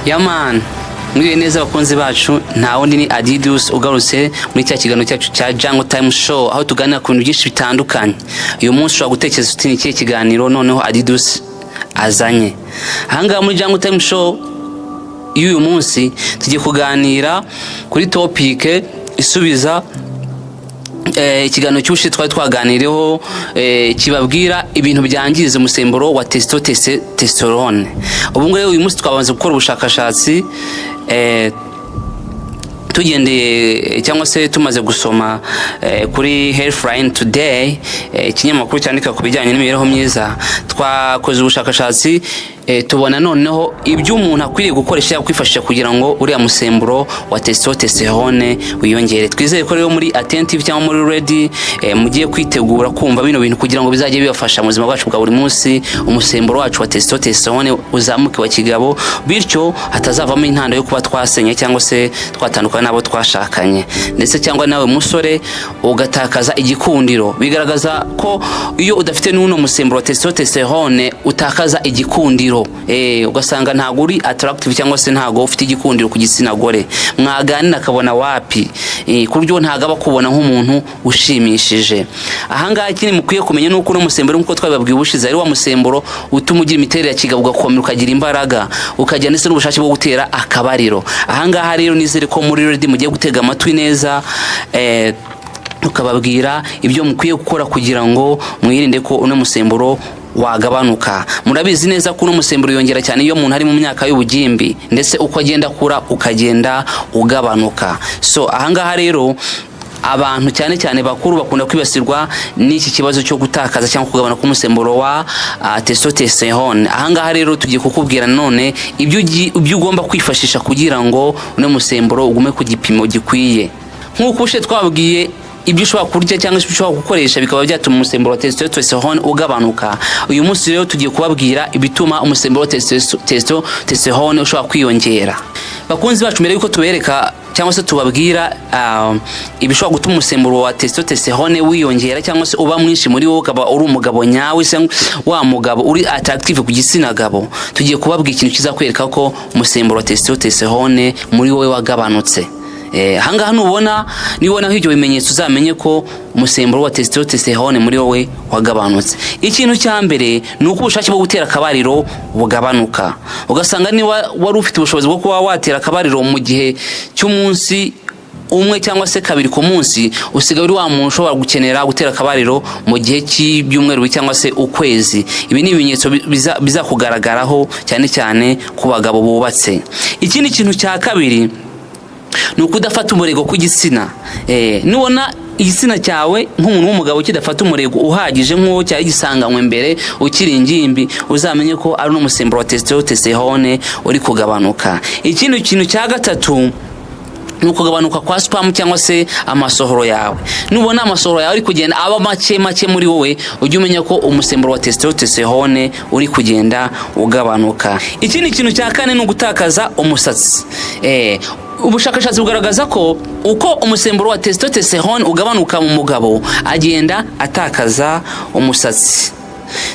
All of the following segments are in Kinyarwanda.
Yeah man, mwiriwe neza abakunzi bacu. Nta wundi ni Adidas ugarutse muri cya kiganiro cyacu cya Jungle Time Show, aho tuganira ku bintu byinshi bitandukanye. Uyu munsi ushobora gutekereza uti: "Ni ikihe kiganiro noneho Adidas azanye?" Ahangaha muri Jungle Time Show y'uyu munsi tugiye kuganira kuri topic isubiza ikiganiro cy'ubushize twari twaganiriyeho, kibabwira ibintu byangiza umusemburo wa testosterone. Ubu ngubu uyu munsi twabanze gukora ubushakashatsi, tugendeye cyangwa se tumaze gusoma kuri Healthline Today, ikinyamakuru cyandika ku bijyanye n'imibereho myiza. Twakoze ubushakashatsi, tubona noneho ibyo umuntu akwiriye gukoresha cyangwa kwifashisha kugira ngo uriya musemburo wa testosterone wiyongere. Twizere ko rero muri attentive cyangwa muri ready, mugiye kwitegura kumva bino bintu kugira ngo bizajye bibafasha mu buzima bwacu bwa buri munsi, umusemburo wacu wa testosterone uzamuke wa kigabo, bityo hatazavamo intandaro yo kuba twasenya cyangwa se twatandukana n'abo twashakanye, ndetse cyangwa nawe musore ugatakaza igikundiro. Bigaragaza ko iyo udafite n'uno musemburo wa testosterone utakaza igikundiro, ugasanga ntabwo uri attractive cyangwa se ntabwo ufite igikundiro ku gitsina gore. Mwaganira akabona wapi, ku buryo ntabwo aba akubona nk'umuntu ushimishije. Ahangaha ikindi mukwiye kumenya ni uko uno musemburo, nk'uko twabibabwiye ubushize, ari wa musemburo utuma ugira imiterere ya kigabo, ugakomera, ukagira imbaraga, ukagira ndetse n'ubushake bwo gutera akabariro. Ahangaha rero nizere ko muri ready, mugiye gutega amatwi neza, tukababwira ibyo mukwiye gukora kugira ngo mwirinde ko uno musemburo wagabanuka. Murabizi neza ko uno musemburo yongera cyane iyo umuntu ari mu myaka y'ubugimbi, ndetse uko agenda akura ukagenda ugabanuka. So ahangaha rero abantu cyane cyane bakuru bakunda kwibasirwa n'iki kibazo cyo gutakaza cyangwa kugabanuka k'umusemburo wa testosterone. Ahangaha rero tugiye kukubwira none ibyo ugomba kwifashisha kugira ngo uno musemburo ugume ku gipimo gikwiye. Nk'uko ushe twabwiye ibyo ushobora kurya cyangwa se ibyo ushobora gukoresha bikaba byatuma umusemburo wa testosterone ugabanuka, uyu munsi rero tugiye kubabwira ibituma umusemburo wa testosterone ushobora kwiyongera. Bakunzi bacu, mbere yuko tubereka cyangwa se tubabwira ibishobora gutuma umusemburo wa testosterone wiyongera cyangwa se uba mwinshi muri wowe, ukaba uri umugabo nyawe se, wa mugabo uri attractive ku gitsina gabo, tugiye kubabwira ikintu kizakwereka ko umusemburo wa testosterone muri wowe wagabanutse. Ahangaha nubona ibyo bimenyetso, uzamenye ko umusemburo wa testosterone muri wowe wagabanutse. Ikintu cya mbere ni uko ubushake bwo gutera akabariro bugabanuka, ugasanga niba wari ufite ubushobozi bwo kuba watera akabariro mu gihe cy'umunsi umwe cyangwa se kabiri ku munsi, usigaye uri wa muntu ushobora gukenera gutera akabariro mu gihe cy'ibyumweru bibiri cyangwa se ukwezi. Ibi ni ibimenyetso bizakugaragaraho cyane cyane ku bagabo bubatse. Ikindi kintu cya kabiri ni ukudafata umurego kw'igitsina. Nubona igitsina cyawe nk'umuntu w'umugabo kidafata umurego uhagije nk'uwo cyari gisanganywe mbere ukiri ingimbi, uzamenye ko ari n'umusemburo wa testosterone uri kugabanuka. Ikindi kintu cya gatatu ni ukugabanuka kwa sperm cyangwa se amasohoro yawe. Nubona amasohoro yawe ari kugenda aba make make muri wowe, ujye umenya ko umusemburo wa testosterone uri kugenda ugabanuka. Ikindi kintu cya kane ni ugutakaza umusatsi. Ubushakashatsi bugaragaza ko uko umusemburo wa testosterone ugabanuka mu mugabo, agenda atakaza umusatsi.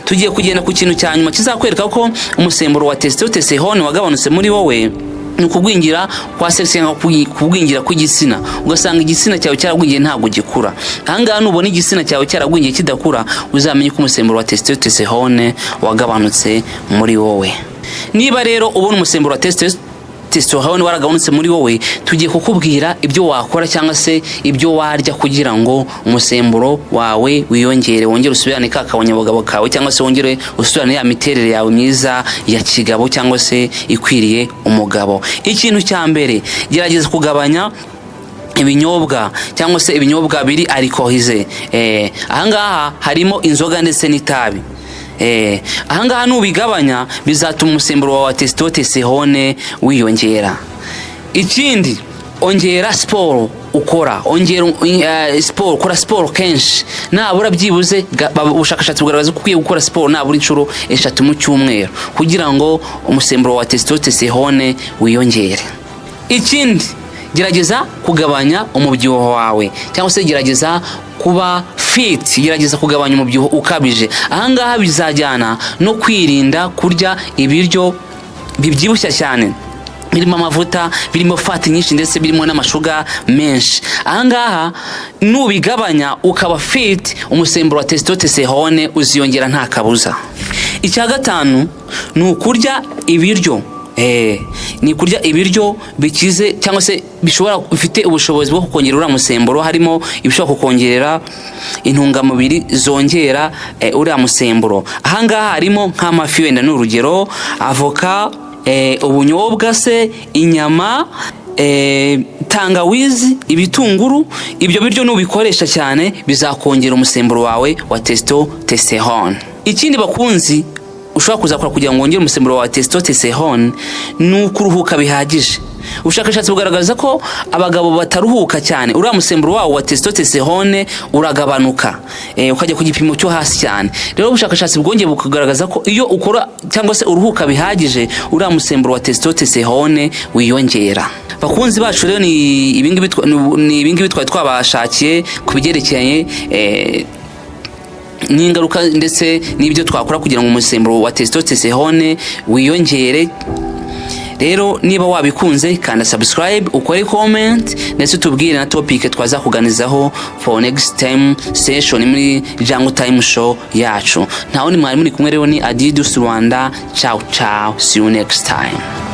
Tugiye kugenda ku kintu cya nyuma kizakwereka ko umusemburo wa testosterone wagabanutse muri wowe, ni ukugwingira kwa sex cyangwa kugwingira kw'igitsina, ugasanga igitsina cyawe cyaragwingiye, ntabwo gikura. Ahangaha nubona igitsina cyawe cyaragwingiye kidakura, uzamenye ko umusemburo wa testosterone wagabanutse muri wowe. Niba rero ubona umusemburo wa testosterone waragabanutse muri wowe, tugiye kukubwira ibyo wakora cyangwa se ibyo warya kugira ngo umusemburo wawe wiyongere, wongere usubirane ka kabanyabugabo kawe, cyangwa se wongere usubirane ya miterere yawe myiza ya kigabo cyangwa se ikwiriye umugabo. Ikintu cya mbere, gerageza kugabanya ibinyobwa cyangwa se ibinyobwa biri alcoolisé. Ahangaha harimo inzoga ndetse n'itabi. Ahangaha nubigabanya bizatuma umusemburo wawe wa testosterone wiyongera. Ikindi, ongera siporo ukora, ongera siporo, ukora siporo kenshi, nabura byibuze ubushakashatsi bugaragaza ko ukwiye gukora siporo nabura inshuro 3 mu cyumweru kugira ngo umusemburo wa testosterone wiyongere. Ikindi, gerageza kugabanya umubyibuho wawe cyangwa se gerageza kuba fit, gerageza kugabanya umubyibuho ukabije. Ahangaha bizajyana no kwirinda kurya ibiryo bibyibushya cyane. Birimo amavuta, birimo fat nyinshi, ndetse birimo n'amashuga menshi. Ahangaha nubigabanya ukaba fit, umusemburo wa testosterone uziyongera nta kabuza. Icya gatanu ni ukurya ibiryo, ni kurya ibiryo bikize cyangwa se bishobora, bifite ubushobozi bwo kukongera uriya musemburo. Harimo ibishobora kukongerera intungamubiri zongera uriya musemburo. Ahangaha harimo nk'amafi, wenda ni urugero, avoka, ubunyobwa se, inyama, tangawizi, ibitunguru. Ibyo biryo nubikoresha cyane bizakongera umusemburo wawe wa testosterone. Ikindi, bakunzi, ushobora kuzakora kugira ngo wongere umusemburo wa testosterone ni ukuruhuka bihagije. Ubushakashatsi bugaragaza ko abagabo bataruhuka cyane, uriya musemburo wawo wa testosterone uragabanuka, ukajya ku gipimo cyo hasi cyane. Rero ubushakashatsi bwongeye bukagaragaza ko iyo ukora cyangwa se uruhuka bihagije, uriya musemburo wa testosterone wiyongera. Bakunzi bacu, rero ni ibingibi twari twabashakiye ku byerekeranye n'ingaruka ndetse n'ibyo twakora kugira ngo umusemburo wa testosterone wiyongere. Rero niba wabikunze, kanda subscribe, ukore comment, ndetse tubwire na topic twazakuganizaho for next time session muri Jungle Time Show yacu. Nta wundi mwari muri kumwe rero ni Adidus Rwanda. Ciao ciao, see you next time.